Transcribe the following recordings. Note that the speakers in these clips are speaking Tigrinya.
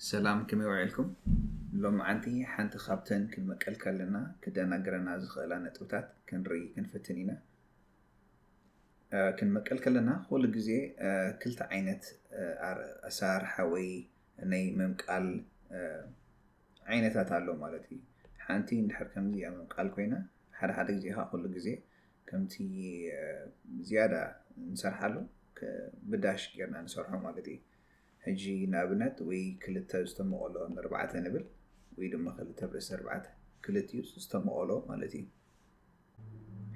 ሰላም፣ ከመይ ውዒልኩም? ሎማዓንቲ ሓንቲ ካብተን ክንመቀል ከለና ክደናግረና ዝኽእላ ነጥብታት ክንርኢ ክንፍትን ኢና። ክንመቀል ከለና ኩሉ ግዜ ክልተ ዓይነት ኣሰራርሓ ወይ ናይ ምምቃል ዓይነታት ኣሎ ማለት እዩ። ሓንቲ እንድሕር ከምዚኣ ምምቃል ኮይና፣ ሓደ ሓደ ግዜ ከዓ ኩሉ ግዜ ከምቲ ዝያዳ ንሰርሓሉ ብዳሽ ጌርና ንሰርሖ ማለት እዩ። ሕጂ ንኣብነት ወይ ክልተ ዝተመቐሎ ንኣርባዕተ ንብል፣ ወይ ድማ ክልተ ብርእሲ ኣርባዕተ፣ ክልቲኡ ዝተመቐሎ ማለት እዩ።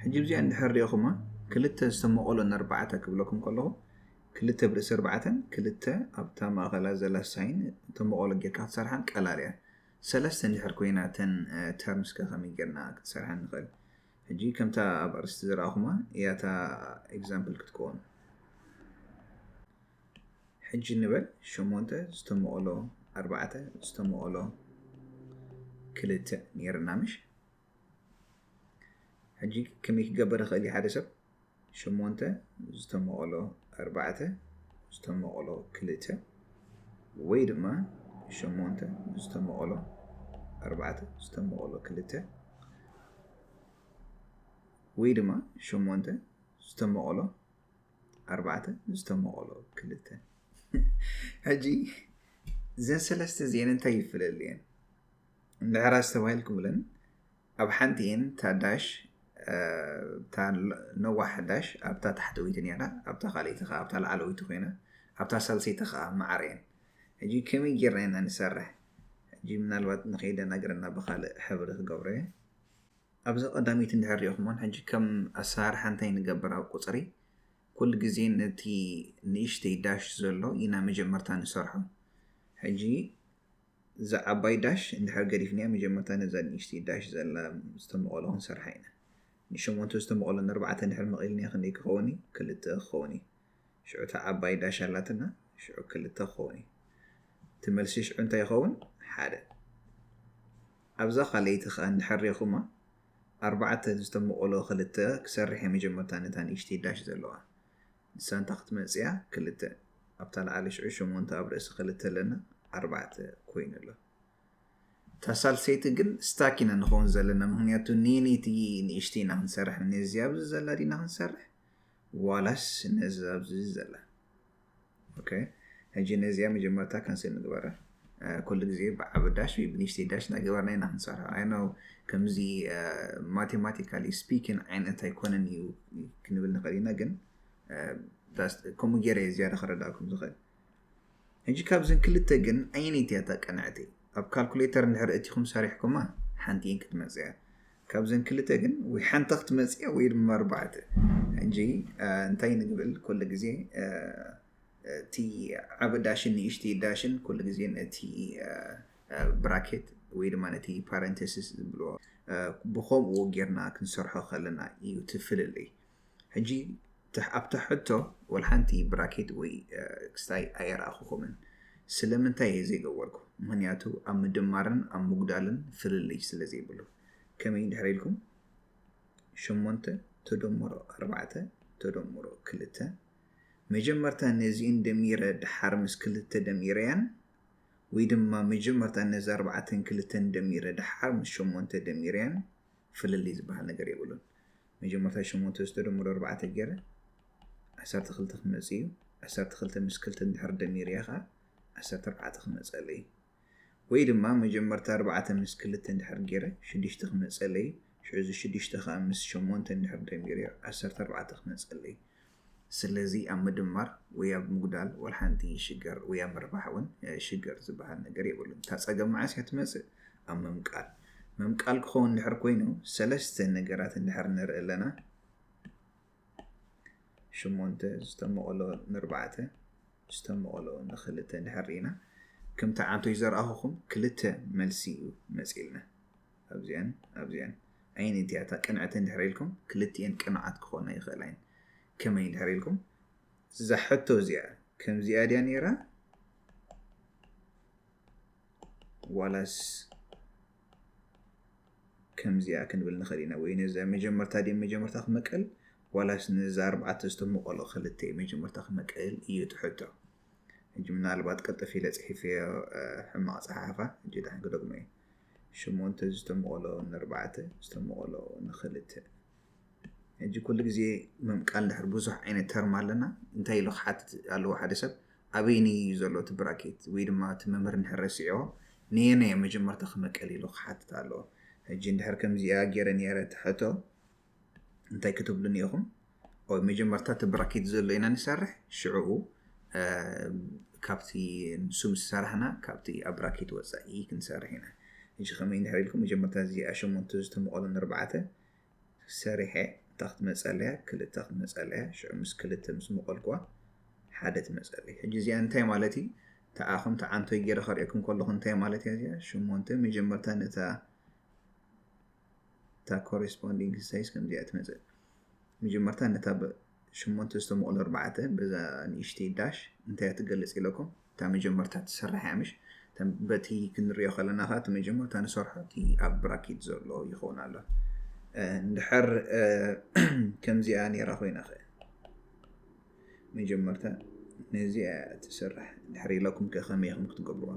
ሕጂ እዚኣ እንድሕር ሪኢኹማ፣ ክልተ ዝተመቐሎ ንኣርባዕተ ክብለኩም ከለኹ፣ ክልተ ብርእሲ ኣርባዕተን ክልተ ኣብታ ማእኸላ ዘላ ሳይን ተመቐሎ ጌርካ ክትሰርሓን ቀላል እያ። ሰለስተ እንድሕር ኮይና እተን ተርምስ ከ ከመይ ጌርና ክትሰርሓ ንኽእል? ሕጂ ከምታ ኣብ ኣርእስቲ ዝረኣኹማ እያ እታ ኤግዛምፕል ክትከውን። ሕጂ ንበል ሸሞንተ ዝተመቐሎ ኣርባዕተ ዝተመቐሎ ክልተ ኔርና ምሽ? ሕጂ ከመይ ክገብር ይኽእል እዩ ሓደ ሰብ? ሸሞንተ ዝተመቐሎ ኣርባዕተ ዝተመቐሎ ክልተ ወይ ድማ ሸሞንተ ዝተመቐሎ ኣርባዕተ ዝተመቐሎ ክልተ ወይ ድማ ሸሞንተ ዝተመቐሎ ኣርባዕተ ዝተመቐሎ ክልተ። ሕጂ እዘን ሰለስተ እዚአን እንታይ ይፍለልየን? እንድሕር ኣስተባሂልኩምለን ኣብ ሓንቲ እየን እታ ዳሽ፣ እታ ነዋሕ ዳሽ ኣብታ ታሕተወይቲ ነይራ፣ ኣብታ ካልኣይቲ ከዓ ኣብታ ላዕለወይቲ ኮይና፣ ኣብታ ሳልሰይቲ ከዓ ማዕረ እየን። ሕጂ ከመይ ጌርና ኢና ንሰርሕ? ሕጂ ምናልባት ንኸይደናግረና ብኻልእ ሕብሪ ክገብሮ እየ። ኣብዚ ቀዳመይቲ እንድሕር ሪኢኹሞን፣ ሕጂ ከም ኣሰራርሓ እንታይ ንገብር? ኣብ ቁፅሪ ኩሉ ግዜ ነቲ ንእሽተይ ዳሽ ዘሎ ኢና መጀመርታ ንሰርሖ። ሕጂ እዛ ዓባይ ዳሽ እንድሕር ገዲፍናያ፣ መጀመርታ ነዛ ንእሽተይ ዳሽ ዘላ ዝተመቐሎ ክንሰርሓ ኢና። ንሸሞንተ ዝተመቐሎ ንኣርባዕተ እንድሕር መቒልናያ ክንደይ ክኸውን እዩ? ክልተ ክኸውን እዩ። ሽዑ እታ ዓባይ ዳሽ ኣላትና፣ ሽዑ ክልተ ክኸውን እዩ። እቲ መልሲ ሽዑ እንታይ ይኸውን? ሓደ። ኣብዛ ካልኣይቲ ኸኣ እንድሕር ሪኢኹማ፣ ኣርባዕተ ዝተመቐሎ ክልተ ክሰርሕ እየ መጀመርታ ነታ ንእሽተይ ዳሽ ዘለዋ። ንሳ እንታይ ክትመጽእ እያ? ክልተ። ኣብታ ላዕሊ ሽዑ ሸሞንተ ኣብ ርእሲ ክልተ ኣለና፣ ኣርባዕተ ኮይኑ ኣሎ። እታ ሳልሰይቲ ግን ስታክ ኢና ንኸውን ዘለና፣ ምኽንያቱ ነየነይቲ ንእሽተይ ኢና ክንሰርሕ? ነዚኣ ኣብዚ ዘላ ዲና ክንሰርሕ ዋላስ ነዛ ኣብዚ ዘላ? ኦኬ፣ ሕጂ ነዚኣ መጀመርታ ካንስል ንግበራ። ኩሉ ግዜ ብዓቢ ዳሽ ወይ ብንእሽተይ ዳሽ እናገበርና ኢና ክንሰርሖ። ኣይ ኖ ከምዚ ማቴማቲካሊ ስፒኪን ዓይነት ኣይኮነን እዩ ክንብል ንኽእል ኢና፣ ግን ከምኡ ገይረ እየ ዝያዳ ክረዳእኩም ዝኽእል። ሕጂ ካብዘን ክልተ ግን ኣየነይቲ እያ እታ ቅንዕቲ? ኣብ ካልኩሌተር እንድሕር እቲኹም ሰሪሕኩማ ሓንቲ እየን ክትመጽእ እያ። ካብዘን ክልተ ግን ወይ ሓንቲ ክትመጽእ እያ ወይ ድማ ኣርባዕተ። ሕጂ እንታይ ንግብል? ኩሉ ግዜ እቲ ዓቢ ዳሽን ንእሽቲ ዳሽን ኩሉ ግዜ ነቲ ብራኬት ወይ ድማ ነቲ ፓረንተሲስ ዝብልዎ ብኸምኡ ጌርና ክንሰርሖ ከለና እዩ እቲ ፍልልይ። ሕጂ ኣብታ ሕቶ ወላ ሓንቲ ብራኬት ወይ ክስታይ ኣየረኣኹኹምን። ስለምንታይ እየ ዘይገበርኩ? ምኽንያቱ ኣብ ምድማርን ኣብ ምጉዳልን ፍልልይ ስለ ዘይብሉ። ከመይ እንድሕር ኢልኩም ሸሞንተ ተደምሮ ኣርባዕተ ተደምሮ ክልተ፣ መጀመርታ ነዚእን ደሚረ ድሓር ምስ ክልተ ደሚረያን ወይ ድማ መጀመርታ ነዚ ኣርባዕተን ክልተን ደሚረ ድሓር ምስ ሸሞንተ ደሚረያን ፍልልይ ዝበሃል ነገር የብሉን። መጀመርታ ሸሞንተ ዝተደምሮ ኣርባዕተ ገይረ ዓሰርተ ክልተ ክመጽእ እዩ። ዓሰርተ ክልተ ምስ ክልተ እንድሕር ደሚረያ ኸዓ ዓሰርተ ኣርባዕተ ክመጸለይ እዩ። ወይ ድማ መጀመርታ ኣርባዕተ ምስ ክልተ እንድሕር ገይረ ሽዱሽተ ክመጸለይ እዩ። ሽዑ እዚ ሽዱሽተ ኸዓ ምስ ሸሞንተ እንድሕር ደሚረዮ ዓሰርተ ኣርባዕተ ክመጸለይ እዩ። ስለዚ ኣብ ምድማር ወይ ኣብ ምጉዳል ወላ ሓንቲ ሽገር ወይ ኣብ ምርባሕ እውን ሽገር ዝበሃል ነገር የብሉን። እታ ጸገም መዓስ እያ ትመጽእ? ኣብ ምምቃል። ምምቃል ክኸውን እንድሕር ኮይኑ ሰለስተ ነገራት እንድሕር ንርኢ ኣለና፣ ሸሞንተ ዝተመቐሎ ንኣርባዕተ ዝተመቐሎ ንኽልተ እንድሕር ርኢና፣ ከምቲ ዓንቶይ ዘርኣኹኹም ክልተ መልሲ እዩ መጺእልና። ኣብዚኣን ኣብዚኣን ኣየነይቲ እያ እታ ቅንዕቲ እንድሕር ኢልኩም፣ ክልቲኤን ቅኑዓት ክኾና ይኽእላ እየን። ከመይ እንድሕር ኢልኩም፣ እዛ ሕቶ እዚኣ ከምዚኣ ድያ ነይራ ዋላስ ከምዚኣ ክንብል ንኽእል ኢና። ወይ ነዛ መጀመርታ ድየ መጀመርታ ክመቀል ዋላስ ነዛ ኣርባዕተ ዝተመቐሎ ክልተ እየ መጀመርታ ክመቀል እዩ እቲ ሕቶ። ሕጂ ምናልባት ቀልጠፍ ኢለ ጽሒፈዮ ሕማቕ ጸሓሕፋ። ሕጂ ዳሕን ክደግሞ እየ። ሸሞንተ ዝተመቐሎ ንኣርባዕተ ዝተመቐሎ ንኽልተ። ሕጂ ኩሉ ግዜ ምምቃል ድሕር ብዙሕ ዓይነት ተርም ኣለና። እንታይ ኢሉ ክሓትት ኣለዎ ሓደ ሰብ? ኣበይኒ እዩ ዘሎ እቲ ብራኬት? ወይ ድማ እቲ መምህር እንድሕር ረሲዕዎ ንየናይ መጀመርታ ክመቀል ኢሉ ክሓትት ኣለዎ። ሕጂ እንድሕር ከምዚኣ ገይረ ነይረ ትሕቶ እንታይ ክትብሉኒ ኢኹም? ኦይ መጀመርታ እቲ ብራኬት ዘሎ ኢና ንሰርሕ፣ ሽዕኡ ካብቲ ንሱ ምስ ሰራሕና ካብቲ ኣብ ብራኬት ወፃኢ ክንሰርሕ ኢና። ሕጂ ከመይ እንድሕር ኢልኩም መጀመርታ እዚኣ ሸሞንተ ዝተመቐሉ ንኣርባዕተ ሰሪሐ እታ ክትመፀለያ ክልተ ክትመፀለያ ሽዑ ምስ ክልተ ምስ መቐልኩዋ ሓደ ትመፀለይ። ሕጂ እዚኣ እንታይ ማለት እዩ? ተኣኹም ተዓንቶይ ገይረ ከርእየኩም ከለኹ እንታይ ማለት እያ እዚኣ? ሸሞንተ መጀመርታ ነታ እታ ኮሬስፖንዲንግ ሳይዝ ከምዚኣ ትመፅእ። መጀመርታ ነታ ሸሞንተ ዝተመቕሎ ኣርባዕተ በዛ ንእሽተይ ዳሽ እንታይ ትገልፅ ኢለኩም? እታ መጀመርታ ትስራሕ እያ ምሽ? በቲ ክንሪኦ ከለና ከዓ እቲ መጀመርታ ንሰርሖ እቲ ኣብ ብራኬት ዘሎ ይኸውን ኣሎ። እንድሕር ከምዚኣ ነይራ ኮይና ኸ መጀመርታ ነዚኣ ትስራሕ ድሕሪ ኢለኩም ከ ከመይ ኢኹም ክትገብርዋ?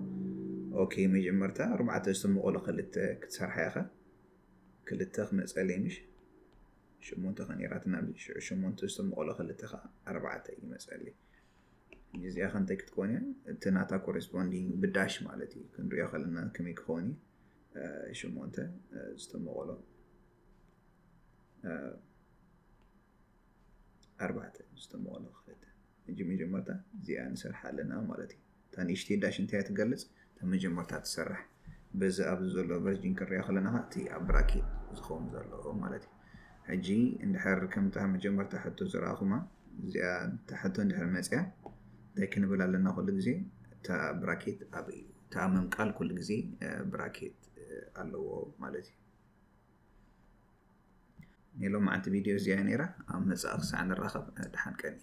ኦኬ መጀመርታ ኣርባዕተ ዝተመቐሎ ክልተ ክትሰርሓ ኢኻ። ክልተ ክመፀለይ ምሽ ሸሞንተ ከነይራትና ሽዑ ሸሞንተ ዝተመቐሎ ክልተ ከዓ ኣርባዕተ ይመፀለይ። እዚኣ ከንታይ ክትኮን እያ? እቲ ናታ ኮረስፖንዲንግ ብዳሽ ማለት እዩ። ክንሪኦ ከለና ከመይ ክኸውን እዩ? ሸሞንተ ዝተመቐሎ ኣርባዕተ ዝተመቐሎ ክልተ። ሕጂ መጀመርታ እዚኣ ንሰርሓ ኣለና ማለት እዩ። እታ ንእሽተይ ዳሽ እንታይ እያ ትገልፅ? እታ መጀመርታ ትሰራሕ በዚ ኣብዚ ዘሎ ቨርጂን ክንሪኦ ከለና እቲ ኣብ ብራኬት ዝኸውን ዘሎ ማለት እዩ። ሕጂ እንድሕር ከምታ መጀመርታ ሕቶ ዝረኣኹማ እዚኣ እታ ሕቶ እንድሕር መፅያ እንታይ ክንብል ኣለና? ኩሉ ግዜ እታ ብራኬት ኣብ እዩ እታ ምምቃል ኩሉ ግዜ ብራኬት ኣለዎ ማለት እዩ። ናይ ሎማዓንቲ ቪድዮ እዚኣ ነይራ። ኣብ መጻኢ ክሳዕ ንራኸብ ደሓን ቀኒ።